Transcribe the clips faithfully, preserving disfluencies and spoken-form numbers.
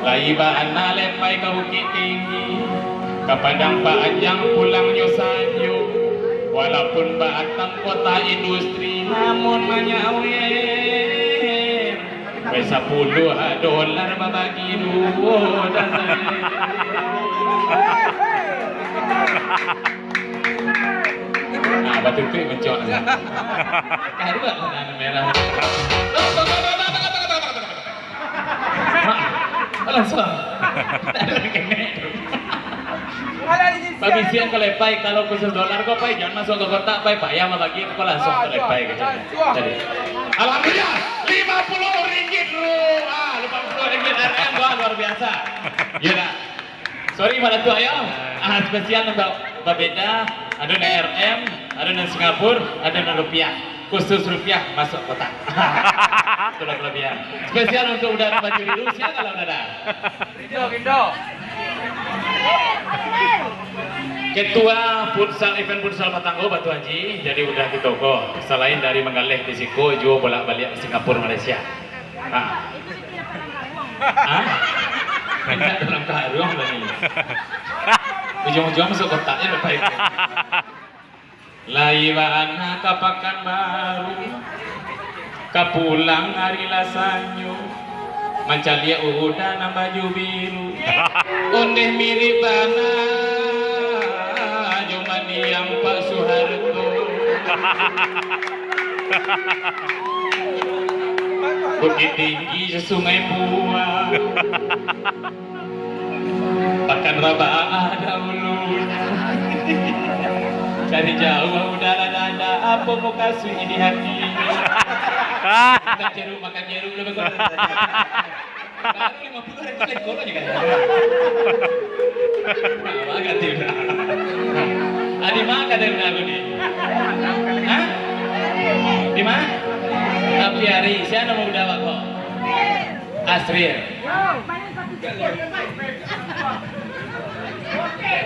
Lai bana Lepai ka Bukittinggi, ka Padang Panjang pulangnyo sanjo. Walaupun Batam kota industri, namun banyak awet. Weh, sapuluah dolar babagi duo, dasar. Nah, batutuik mencok. Karuak warna merah. Langsung. Babisian ka Lepai, kalau khusus dolar ko, Pai, jangan masuk ke kotak, Pai, payah mambagi ko, langsung ka Lepai, gitu. Jadi, alhamdulillah, lima puluh ringgit ru-, ah, lima puluh ringgit R M, wah, luar biasa. Iya, nak? Sorry, Mak Datuak, yo. Ah, spesial untuak babeda, ado nan R M, ado nan Singapura, ado nan rupiah. Khusus rupiah masuk kotak. Itulah kelebihan. Spesial untuak Uda nan baju biru, silakan lah, Uda. Ketua futsal, event futsal Patanggo, Batu Haji, jadi Uda kito ko. Salain dari manggaleh di siko, juo bolak-baliak Singapura, Malaysia. Ha. Ha? Indak dalam karuang tadi. Ujuang-ujuang masuk kotak je Bapak Ibu. Lai bana ka Pakanbaru, ka pulang ari lah sanjo, mancaliak Uda nan baju biru. Ondeh mirip bana jo mandiang Pak Suharto. Bukittinggi jo Sungai Buang. Pakan Rabah dahulu. Dari jauah Uda lah nada, apo mukasuik di hati. Makan jeruk, makan jeruk, lah bagus. Baru lima puluh ribu lengkol aja kan. Nah, agak tidak. Ah, di mana kadai Uda ko ni? Hah? Di mana? Tapi hari, sia namo Uda awak ko? Asril.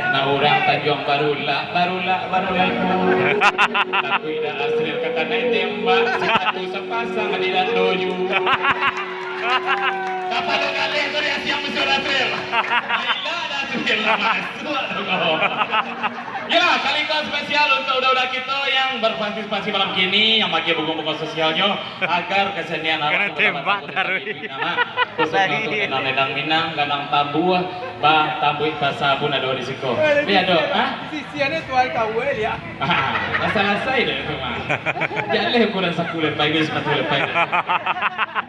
Nah, urang Tanjuang Barulak, Barulak, Barulak. Tapi dah Asril kakanai tembak, sapatu sapasang di dando ju. Kapalo galeh tu dia siang musuh Asril. Gila dah Asril lah masuk tu kau. Ya, kali kau spesial untuk uda-uda kita yang berpartisipasi malam kini, yang bagi bunga-bunga sosialnya. Agar kesenian awak tu tembak dapat taruih. Khususnya untuk Lagi. Ganang Lendang Minang, Ganang Tambuah, bah, Tambuih Pasa pun ado di siko. Ni ado, ha? Sisiannya tuai kawel ya. Ah, rasa-rasa itu tu mah. Jaleh ukuran saku Lepai, gue sepatu Lepai.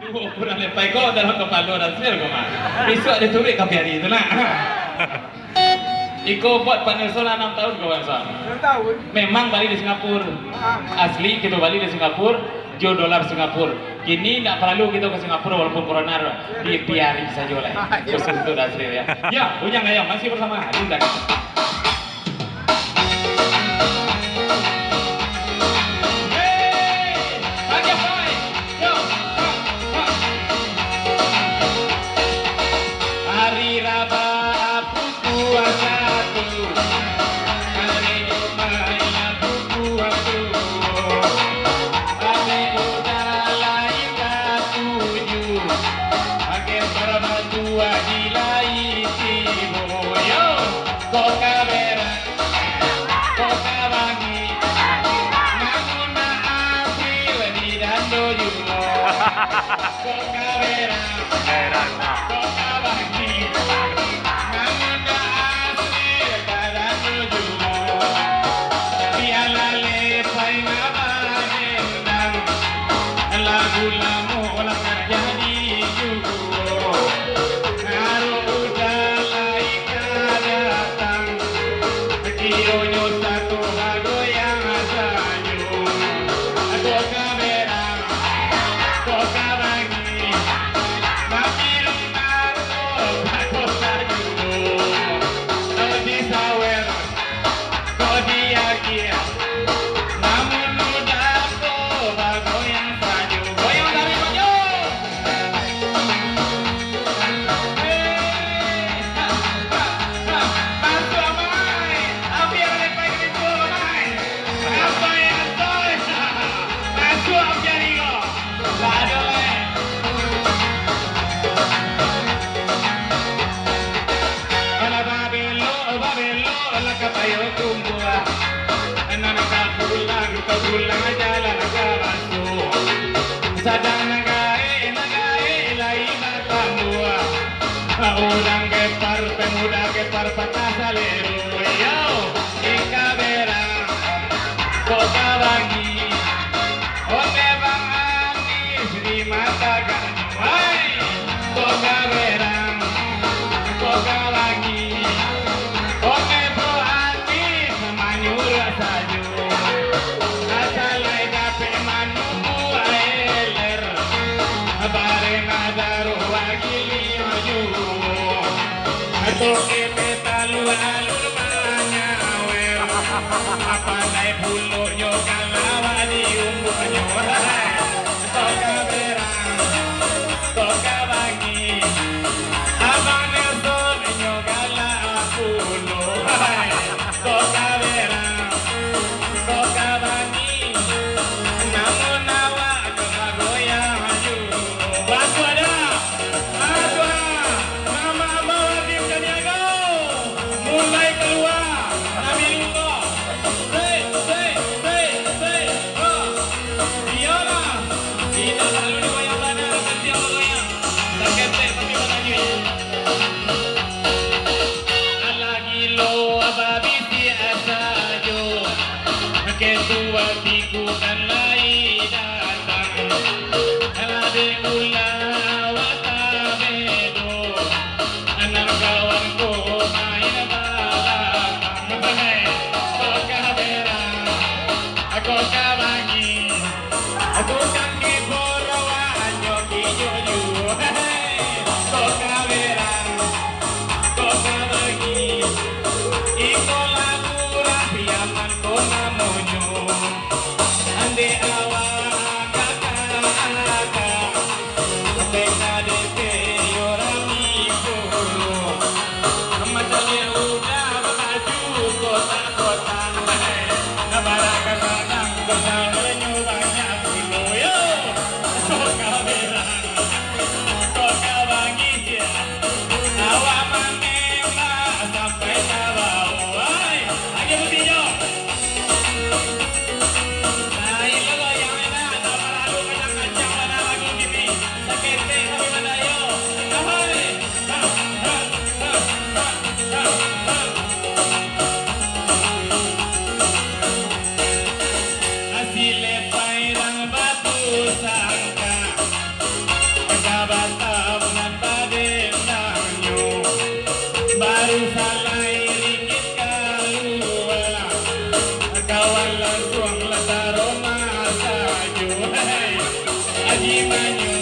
Dua ukuran Lepai kau dalam kepala Nasir kau mah. Besok ada turik kapi hari tu nak. Iko buat Pak Nelson lah enam tahun, kawan, Son. Enam tahun. Memang bali di Singapura. Ah. Asli, kita bali di Singapura, jo dolar Singapura. Kini ndak perlu kita ke Singapura walaupun corona, di P R I sajo lah. Ah, iya. Khusus untuk Nasir, ya. Ya, Bujang Ayam masih bersama Linda. Hei, bagi apa, eh? Yo, ha, ha. Hari Rabah pukua satu, hari Jumaat pukua duo, hari Uda lai katuju, pakai barbatuah di lai tibo. Yo, kok ka berang, kok ka bangih, namun Asril di dando juo. Kok ka berang, kok ka bangih, namun Asril ka dando juo. Bialah Lepai ngabah dendam, lagu lamo lah ka jadi juo. Arok Uda lai ka datang, kironyo sato bagoyang sajo. Kok ka berang, kok ka bangih, babiru Urang Gepar, pemuda Gepar patah salero. Yo, ika berang, kok ka bangih. Oke Bang Anis di mata ganyo. Hai, kok ka berang, kok ka bangih. Oke Bro Anis manyuruah sajo. Asa lai dapek manumu ae ler. Bareng ado ruah gilio juo. Toke petalu alun manyawer. Pandai puloknyo kalawak di umbuaknyo. Toka berang, toka bangih. Abang Nelson nyo galak pulo. Toka berang, toka bangih. Namun awak ka goyang juo. Batua dah. Aduh, mama abah wajib jadi agau. Mulai kalua, Nabi Lungkok. Sik, sik, sik, sik, ha. Iyolah. Indak paralu digoyang bana, kasiang bagoyang. Saketek tapi balanjuik. Alah gilo, abah bisi asa jo. Ketua tiku kan lai datang. Lah dek ulah awak tabedo. Nan kawan ko main balakang. Kok ka berang, kok ka bangih. Tukang kibor awak nyo kinyo juo. Kok ka berang, kok ka bangih. Iko lagu urang Piaman ko namonyo. Andek awak kakak-kakak, P K D P yo rami pulo. Macam yang udah babaju kotak-kotak. Nah, barak ka sadang, basabanyo banyak pulo, yo. Kok ka berang, kok ka bangih, sia. Awak manembak sampai ka bawah, ai. Aja pusinyo. Nah, iko goyang enak, tak paralu kancang-kancang, bana lagu kini. Saketek tapi badayo. Ahai. Ha, ha, ha, ha, ha, ha. Asi lepai rang batu sangka. Ka batap nan badendangnyo, baru salai ringgit kalua, kawan lansuang lah taroma sajo. Hei, Aji Manyu